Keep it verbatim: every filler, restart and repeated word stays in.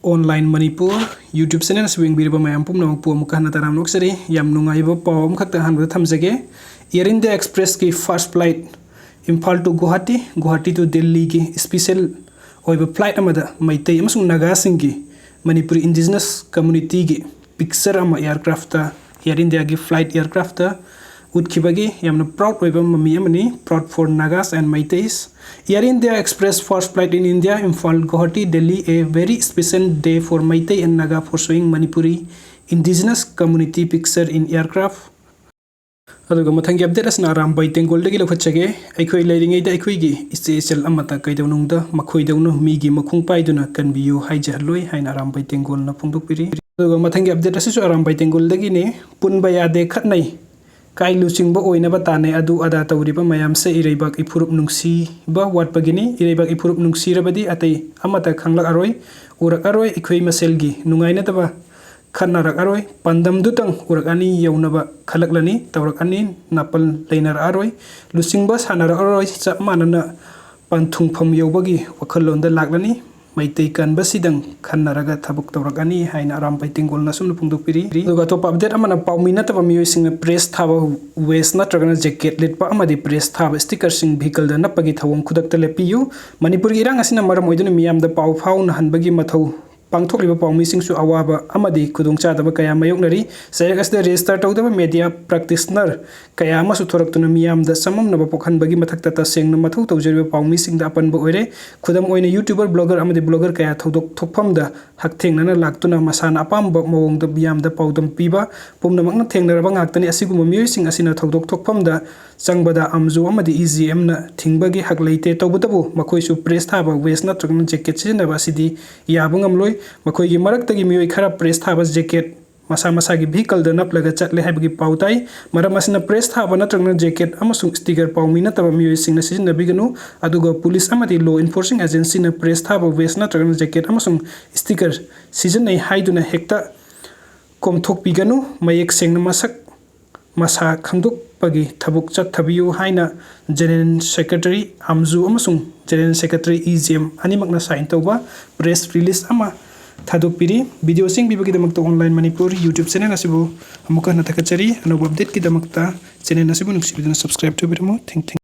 Online Manipur YouTube channel ꯑꯁꯤꯕꯨ ꯌꯦꯡꯕꯤꯔꯤꯕ ꯃꯌꯥꯝ ꯄꯨꯝꯅꯃꯛꯄꯨ ꯑꯃꯨꯛꯀ ꯍꯟꯅ ꯇꯔꯥꯝꯅ ꯑꯣꯛꯆꯔꯤ꯫ ꯌꯥꯝ ꯅꯨꯡꯉꯥꯏꯕ ꯄꯥꯎ ꯑꯃꯈꯛꯇ ꯑꯍꯥꯟꯕꯗ ꯊꯝꯖꯒꯦ꯫ Air India Expressꯀꯤ first flight Imphal to Guwahati, Guwahati to Delhiꯒꯤ special ꯑꯣꯏꯕ flight ꯑꯃꯗ ꯃꯩꯇꯩ ꯑꯃꯁꯨꯡ ꯅꯥꯒꯥꯁꯤꯡꯒꯤ, ꯃꯅꯤꯄꯨꯔꯤ indigenous communityꯒꯤ picture ꯑꯃ aircraftꯇ, Air Indiaꯒꯤ flight aircraftꯇ ꯎꯠꯈꯤꯕꯒꯤ ꯌꯥꯝꯅ proud ꯑꯣꯏꯕ ꯃꯃꯤ ꯑꯃꯅꯤ꯫ Proud for Nagas and Meiteis. Air India Express first flight in India, Imphal, Guwahati, Delhi, a very special day for Meitei and Naga for showing Manipuri indigenous community picture in aircraft. ꯑꯗꯨꯒ ꯃꯊꯪꯒꯤ update ꯑꯁꯤꯅ ꯑꯔꯥꯝꯕꯥꯏ ꯇꯦꯡꯒꯣꯜꯗꯒꯤ ꯂꯧꯈꯠꯆꯒꯦ꯫ ꯑꯩꯈꯣꯏ ꯂꯩꯔꯤꯉꯩꯗ ꯑꯩꯈꯣꯏꯒꯤ ꯏꯆꯦ ꯏꯆꯜ ꯑꯃꯠꯇ ꯀꯩꯗꯧꯅꯨꯡꯗ ꯃꯈꯣꯏꯗꯧꯅ ꯃꯤꯒꯤ ꯃꯈꯣꯡ ꯄꯥꯏꯗꯨꯅ ꯀꯟꯕꯤꯌꯨ ꯍꯥꯏꯖꯍꯜꯂꯣꯏ ꯍꯥꯏꯅ ꯑꯔꯥꯝꯕꯥꯏ ꯇꯦꯡꯒꯣꯜꯅ ꯐꯣꯡꯗꯣꯛꯄꯤꯔꯤ꯫ ꯑꯗꯨꯒ ꯃꯊꯪꯒꯤ update ꯑꯁꯤꯁꯨ ꯑꯔꯥꯝꯕꯥꯏ ꯇꯦꯡꯒꯣꯜꯗꯒꯤꯅꯤ꯫ ꯄꯨꯟꯕ ꯌꯥꯗꯦ, ꯈꯠꯅꯩ, ꯀꯥꯏ ꯂꯨꯆꯤꯡꯕ ꯑꯣꯏꯅꯕ ꯇꯥꯟꯅꯩ, ꯑꯗꯨ ꯑꯗꯥ ꯇꯧꯔꯤꯕ ꯃꯌꯥꯝꯁꯦ ꯏꯔꯩꯕꯥꯛ ꯏꯐꯨꯔꯨꯞ ꯅꯨꯡꯁꯤꯕ ꯋꯥꯠꯄꯒꯤꯅꯤ꯫ ꯏꯔꯩꯕꯥꯛ ꯏꯐꯨꯔꯨꯞ ꯅꯨꯡꯁꯤꯔꯕꯗꯤ ꯑꯇꯩ ꯑꯃꯠꯇ ꯈꯪꯂꯛꯑꯔꯣꯏ, ꯎꯔꯛꯑꯔꯣꯏ꯫ ꯑꯩꯈꯣꯏ ꯃꯁꯦꯜꯒꯤ ꯅꯨꯡꯉꯥꯏꯅꯗꯕ ꯈꯠꯅꯔꯛꯑꯔꯣꯏ, ꯄꯥꯟꯗꯝꯗꯨꯇꯪ ꯎꯔꯛꯑꯅꯤ, ꯌꯧꯅꯕ ꯈꯜꯂꯛꯂꯅꯤ, ꯇꯧꯔꯛꯑꯅꯤ, ꯅꯥꯄꯜ ꯂꯩꯅꯔꯛꯑꯔꯣꯏ, ꯂꯨꯆꯤꯡꯕ ꯁꯥꯟꯅꯔꯛꯑꯔꯣꯏ, ꯆꯞ ꯃꯥꯟꯅꯅ ꯄꯟꯊꯨꯡꯐꯝ ꯌꯧꯕꯒꯤ ꯋꯥꯈꯜꯂꯣꯟꯗ ꯂꯥꯛꯂꯅꯤ꯫ ꯃꯩꯇꯩ ꯀꯟꯕꯁꯤꯗꯪ ꯈꯟꯅꯔꯒ ꯊꯕꯛ ꯇꯧꯔꯛꯑꯅꯤ ꯍꯥꯏꯅ ꯑꯔꯥꯝꯕꯥꯏ ꯇꯦꯡꯒꯣꯜꯅ ꯑꯁꯨꯝꯅ ꯐꯣꯡꯗꯣꯛꯄꯤꯔꯤ꯫ ꯑꯗꯨꯒ ꯑꯇꯣꯞꯄ update ꯑꯃꯅ, ꯄꯥꯎꯃꯤ ꯅꯠꯇꯕ ꯃꯤꯑꯣꯏꯁꯤꯡꯅ press ꯊꯥꯕ vest ꯅꯠꯇ꯭ꯔꯒꯅ jacket ꯂꯤꯠꯄ ꯑꯃꯗꯤ press ꯊꯥꯕ stickerꯁꯤꯡ vehicleꯗ ꯅꯞꯄꯒꯤ ꯊꯧꯑꯣꯡ ꯈꯨꯗꯛꯇ ꯂꯦꯞꯄꯤꯌꯨ꯫ ꯃꯅꯤꯄꯨꯔꯒꯤ ꯏꯔꯥꯡ ꯑꯁꯤꯅ ꯃꯔꯝ ꯑꯣꯏꯗꯨꯅ ꯃꯤꯌꯥꯝꯗ ꯄꯥꯎ ꯐꯥꯎꯅꯍꯟꯕꯒꯤ ꯃꯊꯧ ꯄꯥꯡꯊꯣꯛꯂꯤꯕ ꯄꯥꯎꯃꯤꯁꯤꯡꯁꯨ ꯑꯋꯥꯕ ꯑꯃꯗꯤ ꯈꯨꯗꯣꯡꯆꯥꯗꯕ ꯀꯌꯥ ꯃꯥꯌꯣꯛꯅꯔꯤ꯫ ꯆꯩꯔꯛ ꯑꯁꯤꯗ register ꯇꯧꯗꯕ media practitioner ꯀꯌꯥ ꯑꯃꯁꯨ ꯊꯣꯔꯛꯇꯨꯅ ꯃꯤꯌꯥꯝꯗ ꯆꯃꯝꯅꯕ ꯄꯣꯛꯍꯟꯕꯒꯤ ꯃꯊꯛꯇ ꯇꯁꯦꯡꯅ ꯃꯊꯧ ꯇꯧꯖꯔꯤꯕ ꯄꯥꯎꯃꯤꯁꯤꯡꯗ ꯑꯄꯟꯕ ꯑꯣꯏꯔꯦ꯫ ꯈꯨꯗꯝ ꯑꯣꯏꯅ, YouTuber, blogger ꯑꯃꯗꯤ blogger ꯀꯌꯥ ꯊꯧꯗꯣꯛ ꯊꯣꯛꯐꯝꯗ ꯍꯛꯊꯦꯡꯅꯅ ꯂꯥꯛꯇꯨꯅ ꯃꯁꯥꯅ ꯑꯄꯥꯝꯕ ꯃꯑꯣꯡꯗ ꯃꯤꯌꯥꯝꯗ ꯄꯥꯎꯗꯝ ꯄꯤꯕ ꯄꯨꯝꯅꯃꯛꯅ ꯊꯦꯡꯅꯔꯕ ꯉꯥꯛꯇꯅꯤ꯫ ꯑꯁꯤꯒꯨꯝꯕ ꯃꯤꯑꯣꯏꯁꯤꯡ ꯑꯁꯤꯅ ꯊꯧꯗꯣꯛ ꯊꯣꯛꯐꯝꯗ ꯆꯪꯕꯗ ꯑꯥꯝꯖꯨ ꯑꯃꯗꯤ ꯏ ꯖꯤ ꯑꯦꯝꯅ ꯊꯤꯡꯕꯒꯤ ꯍꯛ ꯂꯩꯇꯦ꯫ ꯇꯧꯕꯇꯕꯨ ꯃꯈꯣꯏꯁꯨ press ꯊꯥꯕ vest ꯅꯠꯇ꯭ꯔꯒꯅ jacket ꯁꯤꯖꯤꯟꯅꯕ ꯑꯁꯤꯗꯤ ꯌꯥꯕ ꯉꯝꯂꯣꯏ꯫ ꯃꯈꯣꯏꯒꯤ ꯃꯔꯛꯇꯒꯤ ꯃꯤꯑꯣꯏ ꯈꯔ press ꯊꯥꯕ jacket ꯃꯁꯥ ꯃꯁꯥꯒꯤ vehicleꯗ ꯅꯞꯂꯒ ꯆꯠꯂꯦ ꯍꯥꯏꯕꯒꯤ ꯄꯥꯎ ꯇꯥꯏ꯫ ꯃꯔꯝ ꯑꯁꯤꯅ press ꯊꯥꯕ ꯅꯠꯇ꯭ꯔꯒꯅ jacket ꯑꯃꯁꯨꯡ sticker ꯄꯥꯎꯃꯤ ꯅꯠꯇꯕ ꯃꯤꯑꯣꯏꯁꯤꯡꯅ ꯁꯤꯖꯤꯟꯅꯕꯤꯒꯅꯨ꯫ ꯑꯗꯨꯒ police ꯑꯃꯗꯤ law enforcing agencyꯅ press ꯊꯥꯕ vest ꯅꯠꯇ꯭ꯔꯒꯅ jacket ꯑꯃꯁꯨꯡ sticker ꯁꯤꯖꯤꯟꯅꯩ ꯍꯥꯏꯗꯨꯅ ꯍꯦꯛꯇ ꯀꯣꯝꯊꯣꯛꯄꯤꯒꯅꯨ꯫ ꯃꯌꯦꯛ ꯁꯦꯡꯅ ꯃꯁꯛ ꯃꯁꯥ ꯈꯪꯗꯣꯛꯄꯒꯤ ꯊꯕꯛ ꯆꯠꯊꯕꯤꯌꯨ ꯍꯥꯏꯅ General Secretary ꯑꯥꯝꯖꯨ ꯑꯃꯁꯨꯡ General Secretary E G M ꯑꯅꯤꯃꯛꯅ sign ꯇꯧꯕ press release ꯑꯃ ꯊꯥꯗꯣꯛꯄꯤꯔꯤ꯫ ꯚꯤꯗꯤꯑꯣꯁꯤꯡ ꯄꯤꯕꯒꯤꯗꯃꯛꯇ Online Manipur YouTube channel ꯑꯁꯤꯕꯨ ꯑꯃꯨꯛꯀ ꯍꯟꯅ ꯊꯥꯒꯠꯆꯔꯤ꯫ ꯑꯅꯧꯕ ꯑꯞꯗꯦꯠꯀꯤꯗꯃꯛꯇ ꯆꯦꯅꯦꯜ ꯑꯁꯤꯕꯨ ꯅꯨꯡꯁꯤꯕꯤꯗꯨꯅ ꯁꯕꯁꯀ꯭ꯔꯥꯏꯕ ꯇꯧꯕꯤꯔꯝꯃꯨ꯫ Thank you.